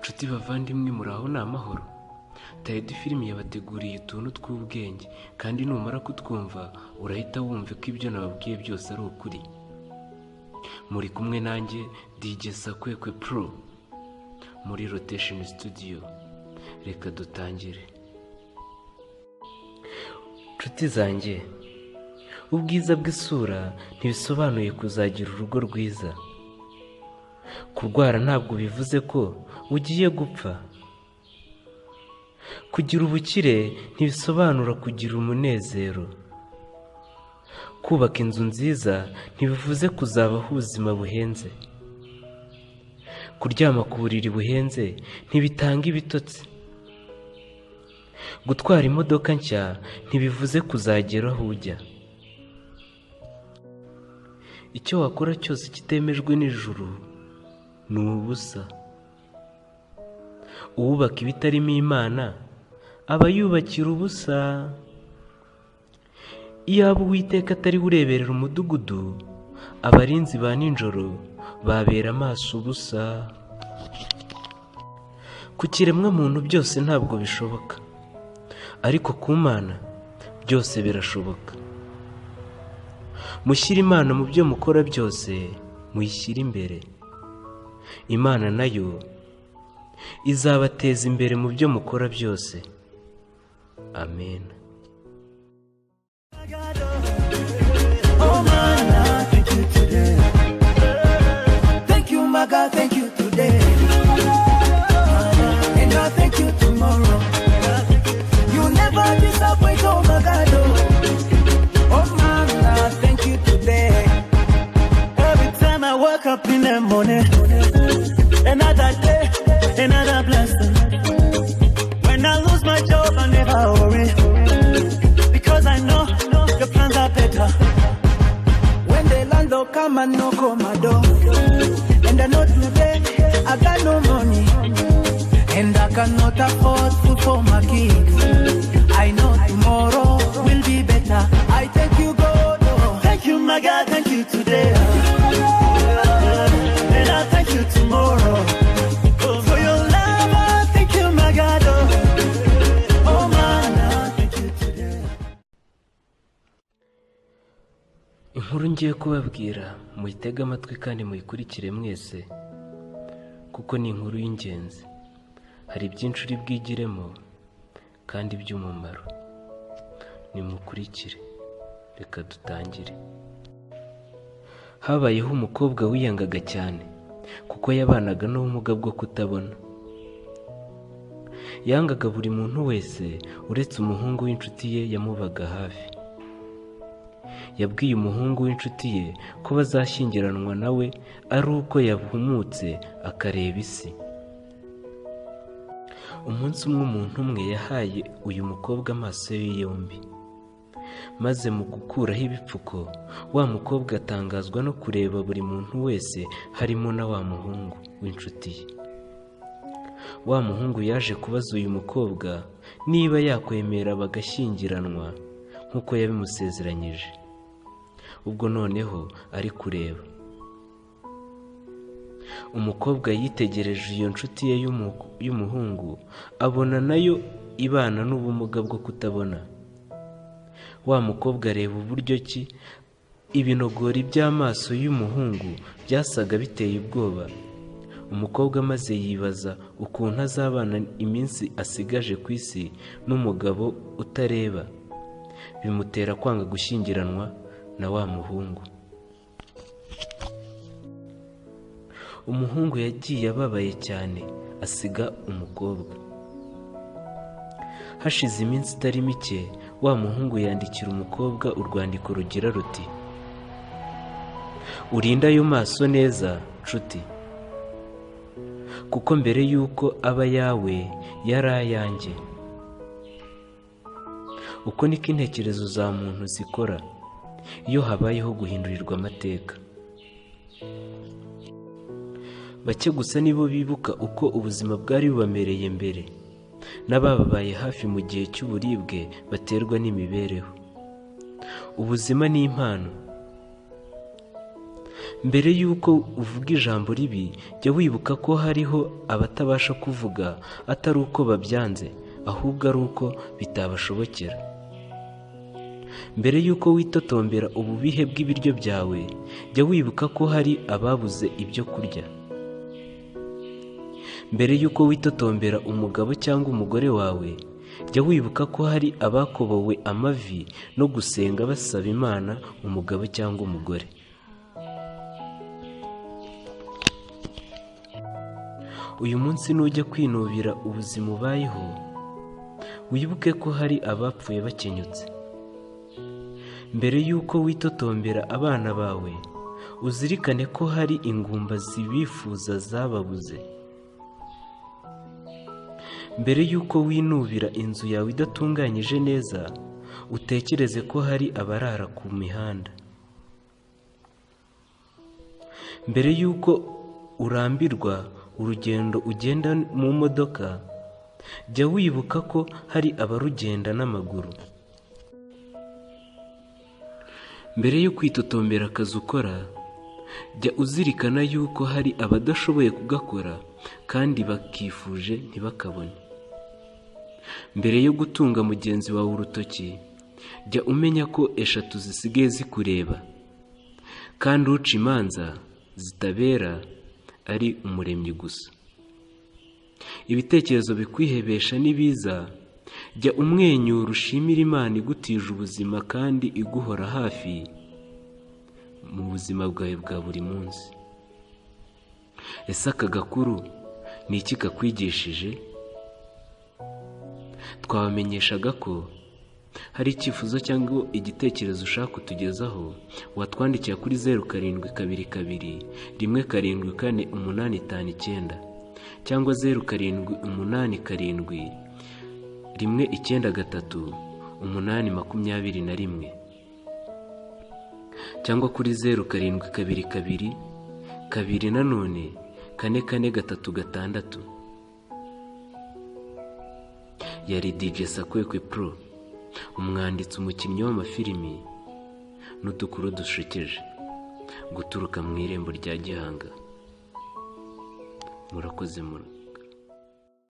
Nshuti bavandimwe, muraho? Ni amahoro. Tayedi Filimi yabateguriye utuntu tw'ubwenge, kandi numara kutwumva urahita wumva ko ibyo nababwiye byose ari ukuri. Muri kumwe nanjye DJ Sakwekwe Pro muri Rotation Studio. Reka dutangire. Nshuti zanjye, ubwiza bw'isura ntibisobanuye kuzagira urugo rwiza. Kurwara ntabwo bivuze ko ugiye gupfa. Kugira ubukire ntibisobanura kugira umunezero. Kubaka inzu nziza ntibivuze kuzabaho ubuzima buhenze. Kuryama ku buriri buhenze ntibitanga ibitotsi. Gutwara imodoka nshya ntibivuze kuzagera aho ujya. Icyo wakora cyose kitemejwe n'ijuru ni ubusa. Uwubaka ibitarimo Imana aba yubakira ubusa. Iyaba Uwiteka atari we ureberera umudugudu, abarinzi ba nijoro babera amaso ubusa. Ku kiremwamuntu byose ntabwo bishoboka, ariko ku Mana byose birashoboka. Mushyire Imana mu byo mukora byose, muyishyire imbere. Imana nayo izabateza imbere mu byo mukora byose. Amen. Oh man, I thank you today. Thank you, my God, thank you today. And I thank you tomorrow. You never disappoint, oh my God. Oh, oh man, I thank you today. Every time I wake up in the morning, another day, another blessing. When I lose my job, I never worry, because I know your plans are better. When the landlord come and knock on my door, and I know today I got no money, and I cannot afford food for my kids. I know tomorrow will be better. I thank you, God. Oh. Thank you, my God, thank you today. And I thank you tomorrow. For your love, I thank you, my God. Oh, oh man, I thank you today. Inkuru ngiye kubabwira muyitege amatwi kandi muyikurikire mwese, kuko ni inkuru y'ingenzi. Hari byinshi uri bwigiremo kandi by'umumaro. Nimukurikire, reka dutangire. Habayeho umukobwa wiyangaga cyane kuko yabanaga n'ubumuga bwo kutabona. Yangaga buri muntu wese uretse umuhungu w'inshuti ye yamubaga hafi. Yabwiye umuhungu w'inshuti ye ko bazashyingiranwa nawe ari uko yahumutse akareba isi. Umunsi umwe umuntu umwe yahaye uyu mukobwa amaso ye yombi, maze mu gukuraho ibipfuko wa mukobwa atangazwa no kureba buri muntu wese harimo na wa muhungu w'inshuti ye. Wa muhungu yaje kubaza uyu mukobwa niba yakwemera bagashyingiranwa nk'uko yabimusezeranyije. Ubwo noneho ari kureba, umukobwa yitegereje iyo nshuti ye y'umuhungu, abona nayo ibana n'ubumuga bwo kutabona. Wa mukobwa areba uburyo ki ibinogori by'amaso y'umuhungu byasaga biteye ubwoba. Umukobwa maze yibaza ukuntu azabana iminsi asigaje ku isi n'umugabo utareba, bimutera kwanga gushyingiranwa na wa muhungu. Umuhungu yagiye ababaye cyane asiga umukobwa. Hashize iminsi itari mike, wa muhungu yandikira umukobwa urwandiko rugira ruti: urinde ayo maso neza nshuti, kuko mbere y'uko aba ayawe yari ayanjye. Uko niko intekerezo za muntu zikora iyo habayeho guhindurirwa amateka. Bake gusa nibo bibuka uko ubuzima bwari bubamereye mbere, n'abababaye hafi mu gihe cy'uburibwe baterwa n'imibereho. Ubuzima ni impano. Mbere y'uko uvuga ijambo ribi, jya wibuka ko hariho abatabasha kuvuga atari uko babyanze, ahubwo ari uko bitabashobokera. Mbere y'uko witotombera ububihe bw'ibiryo byawe, jya wibuka ko hari ababuze ibyo kurya. Mbere y'uko witotombera umugabo cyangwa umugore wawe, jya wibuka ko hari abakobowe amavi no gusenga basaba Imana umugabo cyangwa umugore. Uyu munsi nujya kwinubira ubuzima ubayeho, wibuke ko hari abapfuye bakenyutse. Mbere y'uko witotombera abana bawe, uzirikane ko hari ingumba zibifuza zababuze. Mbere y'uko winubira inzu yawe idatunganyije neza, utekereze ko hari abarara ku mihanda. Mbere y'uko urambirwa urugendo ugenda mu modoka, jya wibuka ko hari abarugenda n'amaguru. Mbere yo kwitotombera akazi ukora, jya uzirikana yuko hari abadashoboye kugakora kandi bakifuje ntibakabone. Mbere yo gutunga mugenzi wawe urutoki, jya umenya ko 3 zisigaye zikureba, kandi uca imanza zitabera ari umuremyi gusa. Ibitekerezo bikwihebesha nibiza, jya umwenyura ushimira Imana igutije ubuzima kandi iguhora hafi mu buzima bwawe bwa buri munsi. Ese aka gakuru ni iki kakwigishije? Twabamenyeshaga ko hari icyifuzo cyangwa igitekerezo ushaka kutugezaho, watwandikira kuri 0722 174 859 cyangwa 0787 193 821 cyangwa kuri 0722 2 nanone 4 4 3 6. Yari DJ Sakwekwe Pro, umwanditsi, umukinnyi w'amafilimi n'udukuru dushekeje, guturuka mu irembo rya Gihanga. Murakoze.